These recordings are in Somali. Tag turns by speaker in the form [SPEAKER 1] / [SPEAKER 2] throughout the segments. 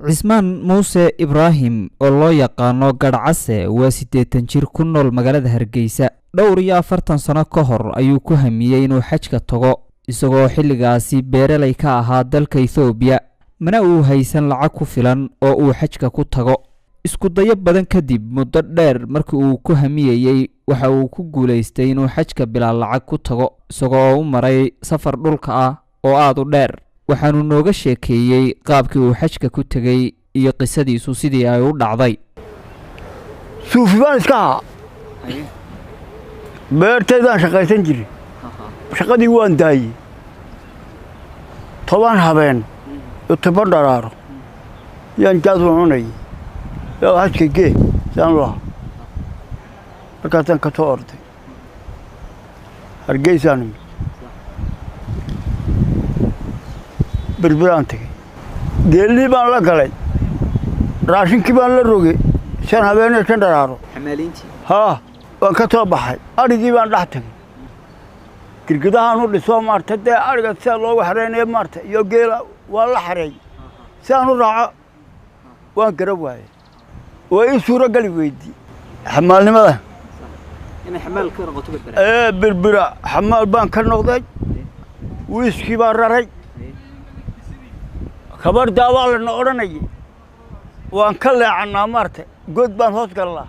[SPEAKER 1] Cismaan Muuse Ibraahim oo loo yaqaano Garhcase waa 80 jir ku nool magaalada Hargeysa. Dhowr iyo 40 sano ka hor ayuu ku hamiyey inuu xajka tago, isagoo xilligaasi beeraley ka ahaa dalka Ethoobiya, mana uu haysan lacag ku filan oo uu xajka ku tago. Isku dayo badan kadib, muddo dheer markii uu ku hamiyeyey, waxa uu ku guulaystay inuu xajka bilaa lacag ku tago, isagoo oo u maray safar dhulka ah oo aada u dheer. Waxaanu nooga sheekeeyey qaabkii uu xajka ku tegey iyo qisadiisu sidii ay u dhacday.
[SPEAKER 2] Suufi baan iska ahaa, beertaydaan shaqaysan jiray, shaqadii waan daayey. 10 habeen iyo 10 dharaaro yaan jaad u cunayay. Yaa xajka gee saan u lahaa. Markaasaan ka soo orday, Hargeysaan imid, Berbiraan tegey, geellii baan la galay, raashinkii baan la rogay 5 habeen iyo 5 dharaaro. Haa, waan ka soo baxay, adhigii baan dhex tagay, girgidahaan u dhiso maarta, dee adhiga sida loogu xareynayo maarta iyo geela waa la xareey. Si aan u raaco waan gara waayey, waa ii suuro geli weydii xamaalnimada ee Berbera. Xamaal baan ka noqday, wiiskii baan raray, kabardaa waa lana odhanayay, waan ka leecannaa maarta, god baan hoos gallaa,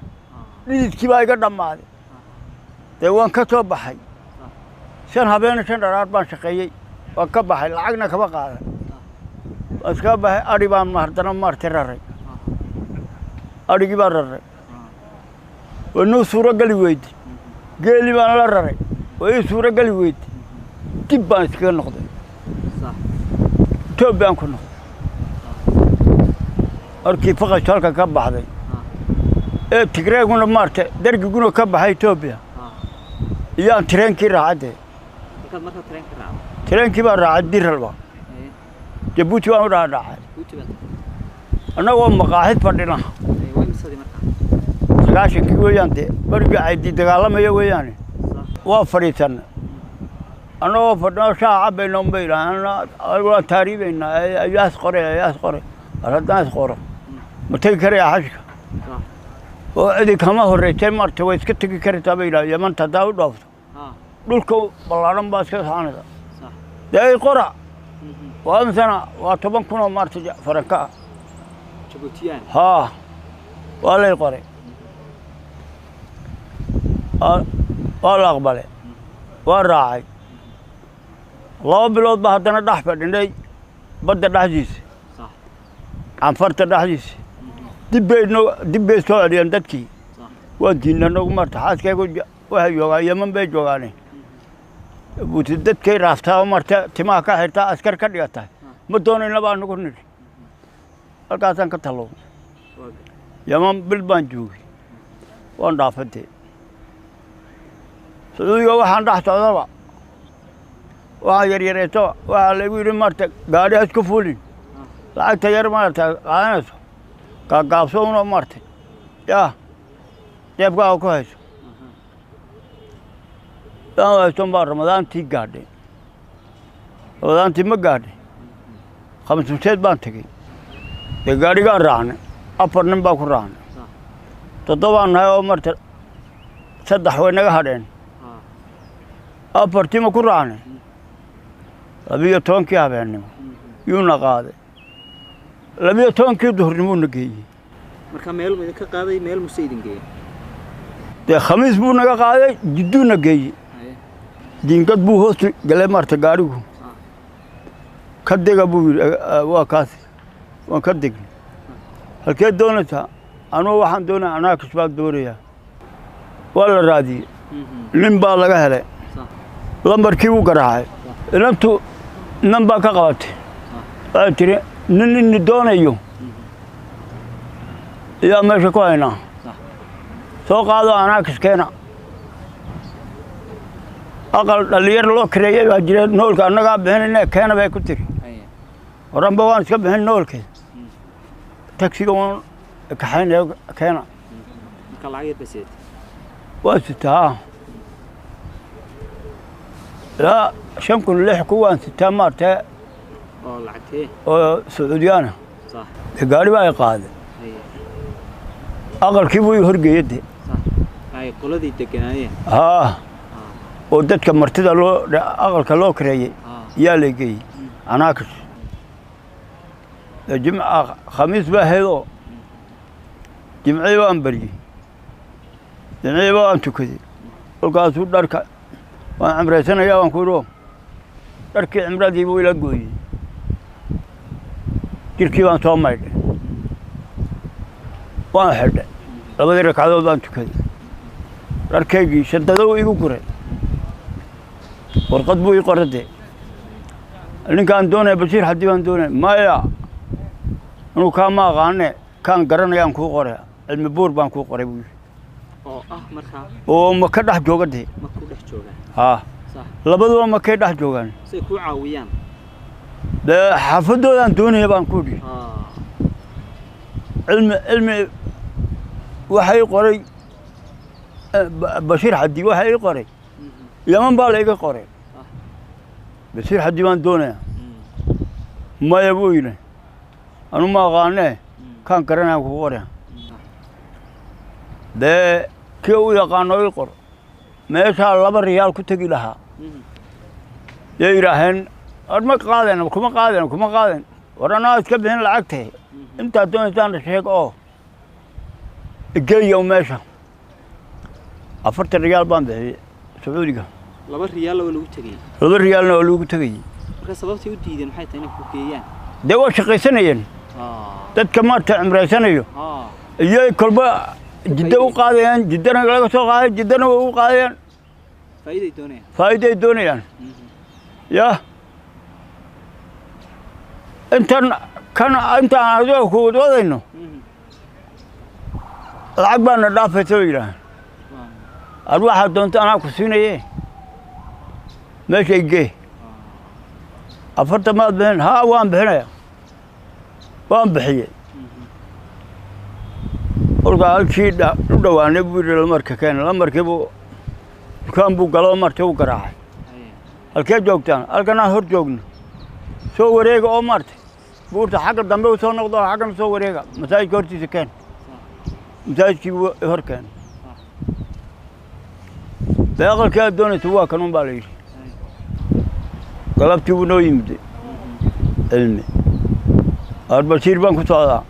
[SPEAKER 2] dhididkii baa iga dhammaaday. Dee waan ka soo baxay, 5 habeena 5 dharaar baan shaqeeyey, waan ka baxay, lacagna kama qaadan, waan iskaga baxay. Adhi baan haddana maartay raray, adhigii baan raray, waa noo suuro geli weydi. Geeli baan la raray, waa ii suuro geli weydi. Dib baan iskaga noqday, Etoobiyaan ku noqday. Markii faqashtu halka ka baxday ee Tigreeguna maarta dargiguna ka baxay Etoobiya iyaan tareenkii raacadde. Tareenkii baan raacay Diralba, Jabuuti baan u dhaadhacay. Annagoo maqaaxid fadhina 90-kii weeyaan, dee barigii caydi dagaalamaya weeyaane, waa fadhiisanay. Annagoo fadhino shaaha cabayna unbay yidhaaheen waan taariibaynaa, ayaas qoray, ayaas qoray. War haddaan is qoro ma tegi karaya xajka? Oo cidi kama horreysay maarta, way iska tegi karaysaa bay yidhaha. Yamanta haddaa u dhoofto dhulka ballaaran baa iska soconaysa. Dee ay qora, waa misana waa 10,000 oo maarta faranka ah. Haa, waa lay qoray, waa la aqbalay, waa raacay. 2 bilood baa haddana dhex fadhinay badda dhexdiisa, Canfarta dhexdiisa. Dib bay noo dib bay soo celiyeen dadkii, waan diidna nagu marta. Xaaskaygu waxay joogaan Yeman bay joogaane, Jabuuti dadkay raaftaa marta, timaha ka xirtaa, askar ka dhigata, ma doonayna baa nagu nidhi. Halkaasaan ka tallownay. Yeman bil baan joogay, waan dhaafadee Sacuudiga. Waxaan dhex socdaba, waxaan yaryareytoba, waxaa laygu yidhi marta gaadhi ha isku fuulin, lacagta yar maarata qaadanayso gaagaabso una maartay, yaa jeebkaaga ku hayso. Daan hayson baa Ramadaantii gaadhay. Ramadaantii ma gaadhay, Khamsuseed baan tegey. Dee gaadhigaan raacnay, 4 nin baan ku raacnay, 7-aan nahay oo marta 3 way naga hadheen, afartiima ku raacnay. 12-kii habeennimo yuuna qaaday, 12-kii duhurnimuuna geeyey.
[SPEAKER 1] Marka meel mu idinka qaaday, meel muse idin geeyey?
[SPEAKER 2] Dee Khamiis buu naga qaaday, Jidduuna geeyey. Diingad buu hoos galay maarta gaadhigu. Ka dega buu yidhi, waa kaasi. Waan ka degnay. Halkee doonaysaa? Anugu waxaan doonaya Anaakis baan doonayaa. Waa la raadiyey, nin baa laga helay, lambarkii buu garaacay. Inantu nin baa ka qabatay, waxay tiri nin ini doonayo iyaa meesha ku haynaa, soo qaado Anaakis keena. Aqal dhalinyar loo kareeyey baa jira, noolka annagaa bixinayna keena bay ku tiri. Horanba waan iska bixin noolke, tagsiga waan kaxaynaya, keena. Waa sitaa, haa, ilaa 5,000 6,000 waan sitaa maartee oo Sacuudiyaana. Dee gaari baa i qaaday. Aqalkii buu i horgeeyey de.
[SPEAKER 1] Ay qoladii deganaayeen.
[SPEAKER 2] Haa, oo dadka martida loo aqalka loo kareeyey yaa la geeyey Anaakas. Dee jimca khamiis baa ahaydoo jimcii baan baryey, jimcii baan tukaday. Kolkaasuu dharka waan cimraysanayaa waan ku idhi oo dharkii cimradii buu ila gooyey. Jirkii baan soo maydhay, waan xidhay, labadii ragcadood baan tukaday. Dharkaygii shandado igu guray, warqad buu ii qoray. Dee ninkaan doonaya Bashiir Xaddi baan doonaya. Maya, inuu kaa ma aqaane, kaan garanayaan kuu qoray, Cilmi Buur baan kuu qoray buu yidhi.
[SPEAKER 1] Oo ah markaa?
[SPEAKER 2] Oo Maka dhex jooga dee.
[SPEAKER 1] Ma ku dhex joogaan?
[SPEAKER 2] Haa.
[SPEAKER 1] Sax.
[SPEAKER 2] Labaduba Makay dhex joogaan.
[SPEAKER 1] Say kuu caawiyaan.
[SPEAKER 2] Dee xaafadoodaan doonaya baan ku idhi. Cilmi waxa ii qoray Bashiir Xaddi waxa ii qoray. Yaman baa la iga qoray. Bashiir Xaddi baan doonaya. Maya buu yidhi, anu ma aqaanee, kaan garanayaan kugu qoraya. Dee kii u yaqaano ii qor. Meeshaa 2 riyaal ku tegi lahaa yay yidhaaheen, war ma qaadeen, kuma qaadeen, kuma qaadeen. War anaa iska bixin lacagtay, intaad doonaysaan sheeg oo igeeya meesha. 40 riyaal baan bixiyey Sacuudiga.
[SPEAKER 1] 2 riyaal waa lagu tegey?
[SPEAKER 2] 2 riyaalna waa lagu tegayey.
[SPEAKER 1] Marka sababtay u diideen maxay tahay inay ku geeyaan?
[SPEAKER 2] Dee waa shaqaysanayeen dadka maarta cimraysanayo iyo kolba Jiddo u qaadayaan, Jiddana laga soo qaaday, Jiddana way u qaadayaan.
[SPEAKER 1] Faa'iiday doonayaan.
[SPEAKER 2] Faa'iiday doonayaan. Ya intan kan intaan adiga ku wadwadayno lacag baana dhaafaysa bay yidhaahaan. Ad waxaad doonto anaa ku siinaye, meesha igee. 40 maad bixin? Haa, waan bixinaya. Waan bixiyey. Kolkaa halkii u dhowaanay buu yidhi, lamarka keen. Lamarkii buu dukaan buu galo, marti u garaacay. Halkee joogtaan? Halkanaan hor joogno. Soo wareega oo maartay buurta xagga dambe u soo noqdo oo xaggan soo wareega, masaajidka hortiisa keen. Masaajidkii buu hor keen. Dee aqalkii aad doonaysa waa kanuun baa la yidhi. Galabtii buu noo yimid Cilmi. Arbashiir baan ku socdaa,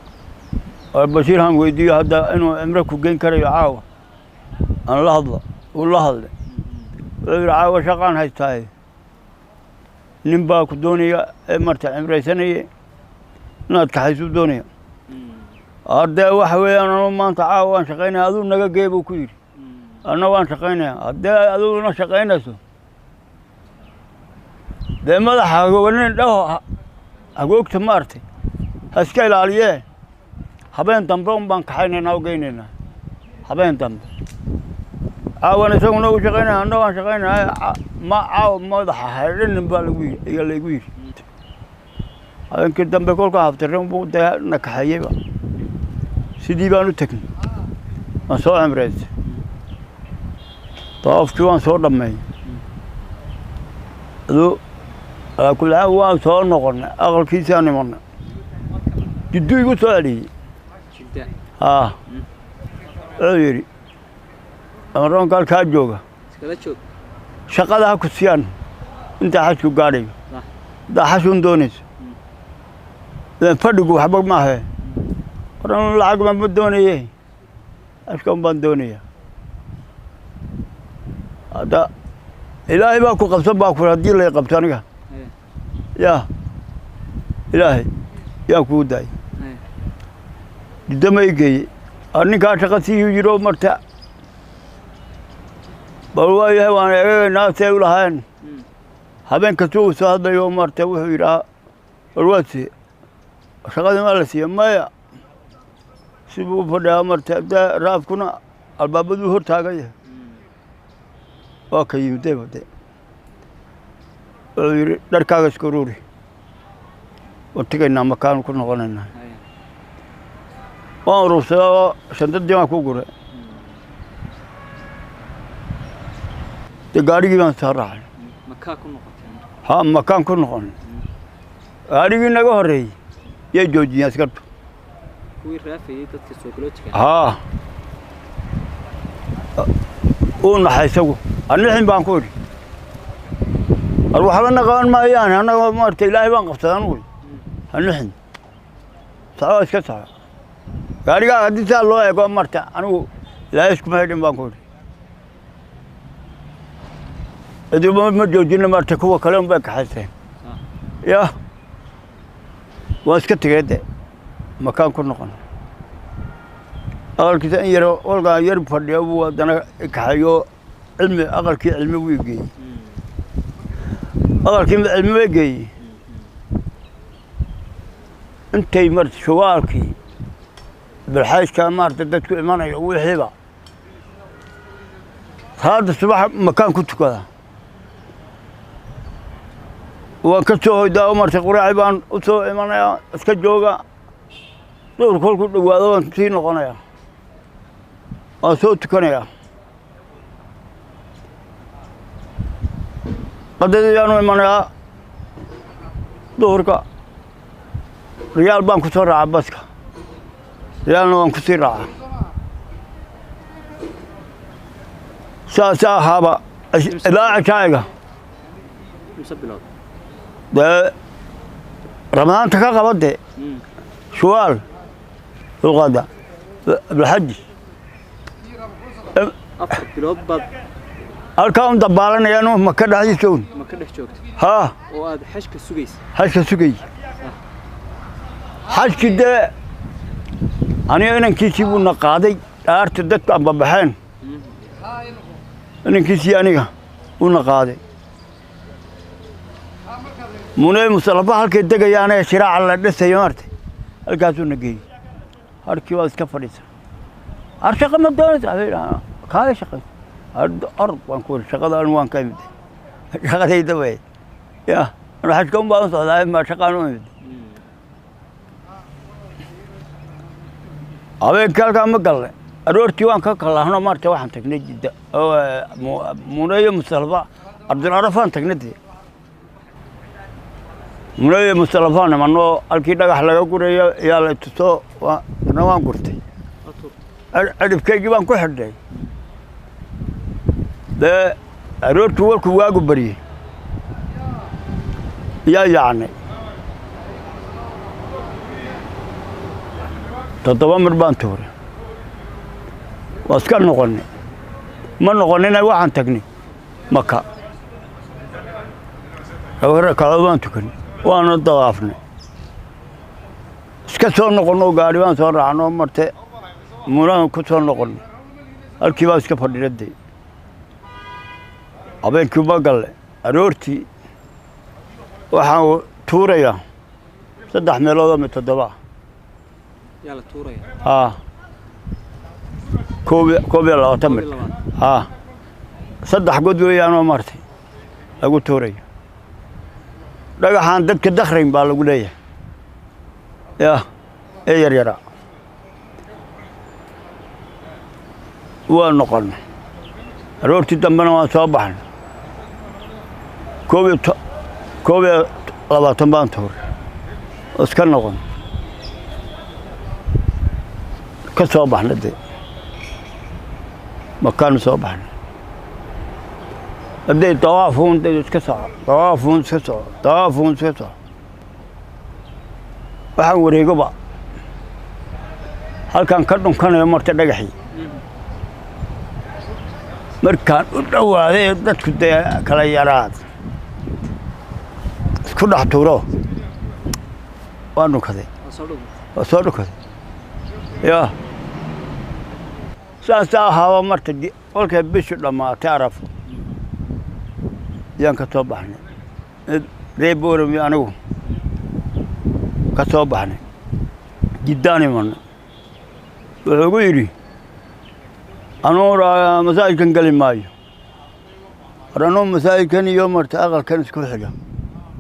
[SPEAKER 2] Arbashiir han weydiiyo hadda inuu cimro ku geyn karayo caawa aan la hadlo. Uu la hadlay, wuxuu yidhi, caawa shaqaan haystaaye, nin baa ku doonaya ee marta cimraysanaya inaad kaxaysuu doonaya. Haddee waxa weeyaan anu maanta caawa waan shaqaynaya, aduu naga gee buu ku yidhi. Anna waan shaqaynaya. Haddee aduguna shaqaynayso dee madaxa hagooganin dhaho hagoogta maartay ha iska ilaaliyee. Habeen dambe un baan kaxaynaynaa u geynaynaa habeen dambe. Caawana isaguna uu shaqaynaya, anna waan shaqaynaya. Ma caawa madaxa haydhanin baa lagu yidhi ayaa laygu yidhi. Habeenkii dambe kolkaa haftirin buu dee na kaxeeyeyba. Sidii baan u tegnay, waan soo cimraystay, dawaafkii waan soo dhammeeyey. Aduu alaa kulli xaal waan soo noqonnay, aqalkiisaan imanay. Jiddu igu soo celiyey.
[SPEAKER 1] Jidda?
[SPEAKER 2] Haa, wuxuu yidhi, amaroonka halkaa jooga
[SPEAKER 1] iskala joog.
[SPEAKER 2] Shaqada ha ku siiyaan intaa xajku gaadhayo. Haddaa xashun doonayso idan fadhigu waxba maahe. Waran lacag baan ma doonaye, xajka un baan doonaya. Hadda Ilaahay baa ku qabsan baa ku haddii lay qabto aniga. Yaa Ilaahay yaa kugu daayay. Jiddo ma i geeyey ninkaa shaqa siiyuu yidhi oo marta bal waa yahay waan eegaynaa si ay u lahayn. Habeen kasta uu soo hadlayo marta wuxuu yidhaha, war waad siiye shaqadii? Maa la siiye? Maya. Sibuu u fadhiyaa marta dee raafkuna albaabaduu hor taagan yahay. Waa ka yimidayba de wuxuu yidhi, dharkaaga iska uruuri, waan tegaynaa, Makaanu ku noqonaynaa. Waan urursaday oo shandadii baan ku guray. Dee gaadhigii baan soo raacay.
[SPEAKER 1] Makaa ku noqoteen?
[SPEAKER 2] Ha, Makaan ku noqon. Gaadhigii naga horreeyey yay joojiyeen askartu. Haa, uu naxay isagu. Anixin baan ku idhi, ar waxbana qaban maayaan annaga, maarata Ilaahay baan qabsaday anugu. Hanixin, soco, iska soco gaarigaa. Haddii saa loo eego marta, anigu Ilaahay iskuma xidhin baan ku idhi. Cidiba ma joojina maarta, kuwa kale un bay kaxaysteen. Ya waan iska tegey de, makaan ku noqon. Aqalkiisa in yaro kolkaan yar fadhiya buu haddana kaxeeyo cilmi, aqalkii cilmi buu geeyey. Aqalkii cilmi bay geeyey. Intay marta shugaalkii bilxayska maarata dadku imanayo wixiiba, salaada subax makaan ku tukada. Waan ka soo hoydaa marta, quraaci baan u soo imanayaa, iska jooga. Duhur kolku dhowaado waan sii noqonayaa, waan soo tukanayaa. Qadadiibaanu imanayaa duhurka. Riyaal baan ku soo raaca baska, riyaalna waan kusii raaca. Saasaa ahaaba ilaa cishaa'iga. Dee Ramadaanta ka qaba dee, Shuwaal, Dulqaada, Bilxaji.
[SPEAKER 1] 4 bilood baad
[SPEAKER 2] halkaa un dabaalanayaan Maka dhexdiisa un.
[SPEAKER 1] Maka dhex joogta?
[SPEAKER 2] Haa.
[SPEAKER 1] Oo aad xajka sugaysa?
[SPEAKER 2] Xajka sugay. Xajki dee aniga inankiisii buuna qaaday. Dhaarta dadku ambabaxeen, inankiisii aniga uuna qaaday. Munee Musalafa halkay degayaane shiraaca la dhisayo maartay, halkaasuuna geeyey. Harkii waa iska fadhiisa. Har shaqa ma doonaysa? Kaala shaqayso orod baan ku wiri. Shaqada anu waan ka imid, shaqadayda wey. Ya anu xajka un baan u socdaa, ma shaqaan u imid. Habeenkii halkaa ma galnay, aroortii waan ka kalaahno maarta. Waxaan tagnay Jidda, Muneeyo Musalafa, Ardul Arafaan tagnay dee. Muneeyo Musalafaan imanoo, halkii dhagax laga gurayo ayaa la tuso, na waan gurtay, cidhibkaygii baan ku xidhay. Dee aroortii warkuu waagu baryey yaa yaacnay. 7 mir baan tuuray, waa iska noqonnay. Ma noqonina, waxaan tagnay Maka, 2 rakacadood baan tukanay, waana dawaafnay. Iska soo noqonno, gaari baan soo raacno marte, Munahan ku soo noqonnay. Halkii baa iska fadhina dee. Habeenkii ma galle, aroortii waxaan tuurayaa 3 meelood oo mid 7 ah.
[SPEAKER 1] Yaa la tuuraya?
[SPEAKER 2] Haa, 21 mid. Haa, 3 god weeyaanoo maartay lagu tuurayo. Dhagaxaan dadka dakhrayn baa lagu leeyahay ya ee yaryaraa. Waa noqonnay aroortii dambena, waan soo baxnay. 21 baan tuuray oo iska noqon ka soo baxnay dee. Makaanu soo baxnay hadday dawaafuun dee, iska soco, dawaafuun iska soco, dawaafuun iska soco. Waxaan wareegoba halkaan ka dhunkanayo marta dhagaxii. Markaan u dhowaaday dadku dee kala yaraad isku dhex tuuro, waan dhunkaday, waa soo dhunkaday. Ya saasaa ahaaba marta. Kolkay bishu dhammaatay Arafo yaan ka soo baxnay. Reer Boorami anigu ka soo baxnay, Jiddaan imanay. Wuxuu ugu yidhi, anuu masaajidkan geli maayo. War anuu masaajidkan iyo marta aqalkan isku xiga,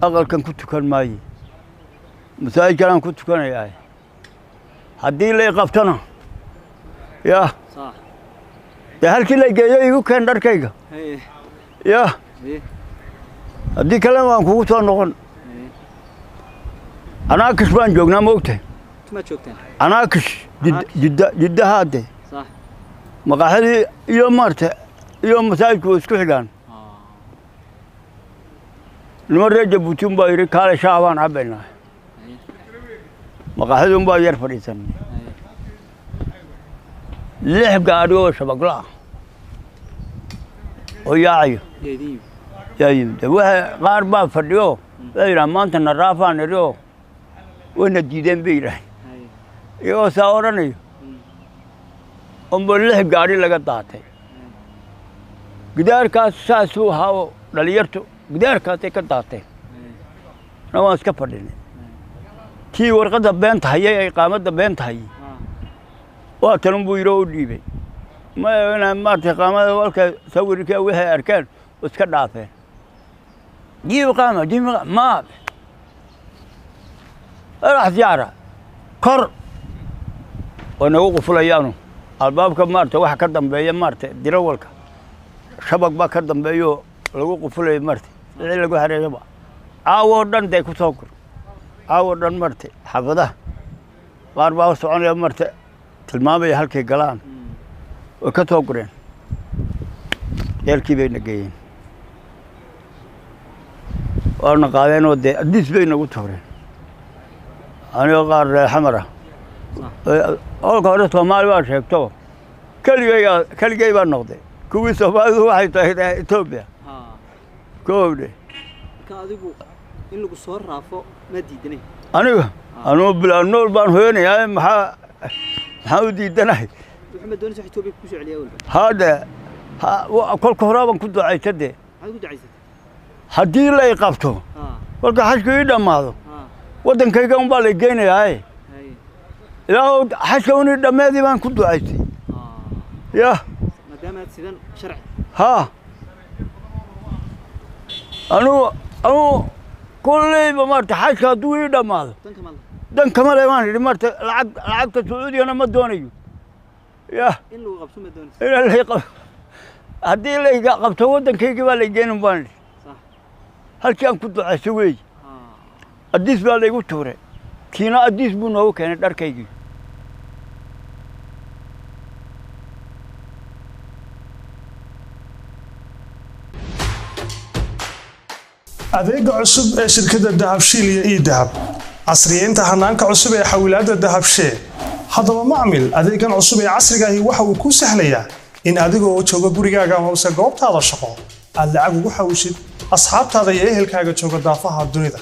[SPEAKER 2] aqalkan ku tukan maaye, masaajidkan aan ku tukanayaa. Haddii lay qabtona ya dee halkii la geeyo igu keen dharkayga ya, haddii kalena waan kugu soo noqon. Anaa kash baan joognaa, ma ogtahay?
[SPEAKER 1] Goortumaad joogteen?
[SPEAKER 2] Anaakish.
[SPEAKER 1] Anaakish.
[SPEAKER 2] Jidda, Jidda haade.
[SPEAKER 1] Sax.
[SPEAKER 2] Maqaaxidii iyo maarta iyo masaajidku way isku xigaan. Niman reer Jabuuti unbaa yidhi, kaale, shaah baan cabbaynaa. Maqaaxidii unbaa yar fadhiisanay. 6 gaadhi oo shabagla ah oo yaacayo
[SPEAKER 1] Yaa idin yimid?
[SPEAKER 2] Yaa yimid. Waxa qaar baa fadhiyo, waxay yidhaha, maanta na raafaan idhi oo wayna diideen, bay yidhaaheen. Iyagoo saa odhanayo unba 6 gaadhi laga daatay gidaarkaas. Saasuu ahaa oo dhalinyartu gidaarkaasay ka daateen. Na waan iska fadhinay. Kii warqadda beenta hayay ee iqaamadda beenta hayay waa tan unbuu yidhi oo u dhiibay. Ma inaa maarata iqaamada walka sawirka waxay arkeen oo iska dhaafeen. Jiib iqaama, jiib iqaama, ma rax ziyaara kor way nagu qufulayaanu albaabka maarata. Waxa ka dambeeya maarata dirawalka shabag baa ka dambeeyo lagu qufulayo maarata, wixii lagu xareeyaba. Caawo dhan day ku soo gur, caawo dhan maarata. Xaafadaha qaar baa soconaya maarata, tilmaamaya halkay galaan. Way ka soo gureen, jeelkii bayna geeyeen, waana qaadeen oo dee Adiis bay nagu tuureen. Anigoo qaar reer Xamar ah, olka hore Soomaali baa sheegto, keligaygaa keligay baa noqday. Kuwii Soomaalidu waxay tahay Etoobiya koowdhe.
[SPEAKER 1] Marka adigu in lagu soo raafo ma diidanay?
[SPEAKER 2] Aniga anugu bilaa nool baan hooyanayaa, maxaa u diidanahay?
[SPEAKER 1] Wuxuu ma doonaysa wax Etoobiya ku soo celiyaa walba?
[SPEAKER 2] Hadde kolka horaa baan ku ducaysa dee.
[SPEAKER 1] Maxaad ku ducaysatay?
[SPEAKER 2] Haddii lay qabto, kolka xajku ii dhammaado, waddankayga unbaa lay geynayaa. Ilaahow xajka unii dhammeedii baan ku ducaystay. Yah.
[SPEAKER 1] Maadaama aad sidan sharci.
[SPEAKER 2] Haa, anugu kulleyba maarata xajka hadduu ii dhammaado
[SPEAKER 1] danka maad
[SPEAKER 2] dan kama le baan idhi maarata. Lacagta Sacuudigana ma doonayo, yah.
[SPEAKER 1] In lagu qabso ma doonaysa?
[SPEAKER 2] Inaa lay qab haddii layga qabto, waddankaygii baa lay geynin baan idhi. Halkii aan ku ducayso weey. Adiis baa laygu tuuray, kiina Adiis buu noogu keenay dharkaygii.
[SPEAKER 3] Adeega cusub ee shirkadda Dahabshiil iyo eDahab, casriyeynta hanaanka cusub ee xawilaadda Dahabshee. Haddaba macmil, adeegan cusub ee casriga ahi waxa uu kuu sahlayaa in adigoo jooga gurigaaga amase goobtaada shaqo aad lacag ugu xawishid asxaabtaada iyo ehelkaaga jooga daafaha dunida.